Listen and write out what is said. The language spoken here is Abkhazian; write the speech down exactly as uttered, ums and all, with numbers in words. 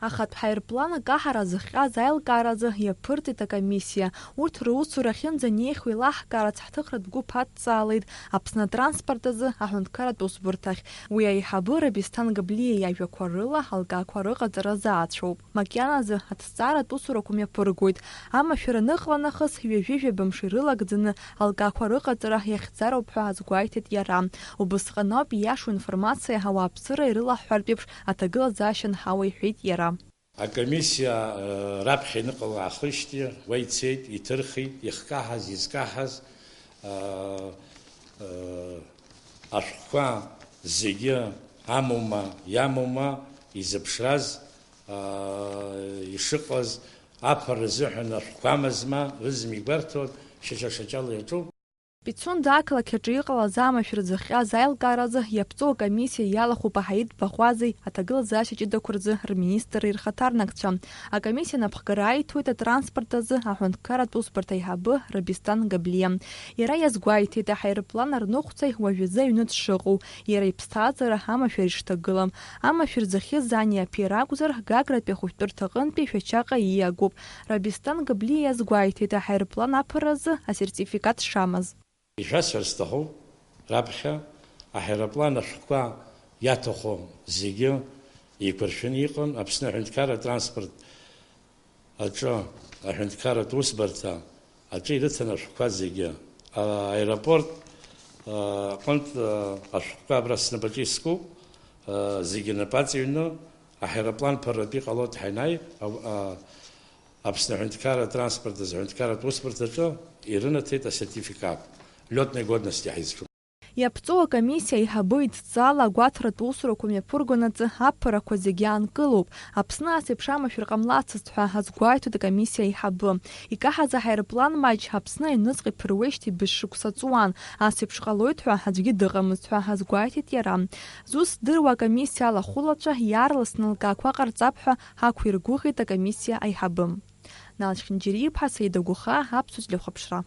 Ахатә ҳаирплан акаҳара зыхҟьаз аилкааразы иаԥырҵит акомиссиа. Урҭ русура ахьынӡанеихо еилаҳкаарц ҳҭыхратә гәыԥ адҵаалеит Аԥсны атранспорт азы аҳәынҭқарратә усбарҭахь. Уи аиҳабы Рабисҭан Габлиа иажәақәа рыла алкаақәа рыҟаҵара заацәоуп. Макьаназы аҭҵааратә усурақәа мҩаԥыргоит. Амашәыр аныҟала нахыс ҩажәи жәаба мшы ирылагӡаны алкаақәа рыҟаҵара иахьӡароуп ҳәа азгәеиҭеит иара. Убысҟаноуп ииашоу информациа ауааԥсыра ирылаҳҳәартә еиԥш аҭагылазаашьа анҳауа, иҳәеит иара. Акомиссиа, э, раԥхьа иныҟала аахижьҭеи уа ицеит, иҭырхит, ихкаҳаз, изкаҳаз, э, э, ашәҟәқәа зегьы амоума, иамоума, изыԥшраз, э, ишыҟаз, аԥырра азыҳәан ашәҟәқәа амазма, рызма игәарҭон, шьаҿа-шьаҿала иаҿуп. Пицунда ақалақь аҿы иҟалаз амашәыр зыхҟьаз аилкааразы иаԥҵоу акомиссиа иалахәуп аҳаиртә баӷәазеи аҭагылазаашьа ҷыдақәа рзы рминистрреи рхаҭарнакцәа. Акомиссиа анапхгара аиҭоит атранспорт азы аҳәынҭқарратә усбарҭа аиҳабы Рабисҭан Габлиа. Иара иазгәеиҭеит, аҳаирплан арныҟәцаҩ уажәазы аҩны дшыҟоу, иара иԥсҭазаара амашәыр ишҭагылам. Амашәыр зыхиз ани аԥеи ракәзар, Гагратәи ахәышәтәырҭаҟынтәи Шәачаҟа ииагоуп. Рабисҭан Габлиа иазгәеиҭеит, аҳаирплан аԥырразы асертификат шамаз. Ишәасҳәар сҭахуп, раԥхьа аҳаирплан ашәҟәқәа иаҭаху зегьы еиқәыршәаны иҟан Аԥсны аҳәынҭқарра атранспорт аҿы, аҳәынҭқарратә усбарҭа аҿы ирыҭан ашәҟәқәа зегьы. Аеропорт, а, аҟынтә, а, ашәҟәқәа абра снапаҿы искуп, а, зегьы напаҵаҩны аҳаирплан ԥырратәы иҟалоит ҳанаи, а, а, Аԥсны аҳәынҭқарра атранспорт азы аҳәынҭқарратә усбарҭаҿы ирынаҭеит асертификат лётной годности ҳәа изҿу. Иаԥҵоу акомиссиа аиҳабы идҵала агәаҭаратә усурақәа мҩаԥыргонаҵы аԥыррақәа зегьы аанкылоуп. Аԥсны ас еиԥш амашәыр ҟамлацызт ҳәа азгәеиҭоит акомиссиа аиҳабы. Икаҳаз аҳаирплан маҷ Аԥсны аҩныҵҟа иԥыруеижьҭеи быжь шықәса ҵуан. Ас еиԥш ҟалоит ҳәа аӡәгьы дыҟамызт ҳәа азгәеиҭеит иара. Зус здыруа акомиссиа алахәылацәа иаарласны алкаақәа ҟарҵап ҳәа ҳақәиргәыӷит акомиссиа аиҳабы. Налшь Хинџьариа-иԥҳа, Саида Гәыхаа, Аԥсуа телехәаԥшра.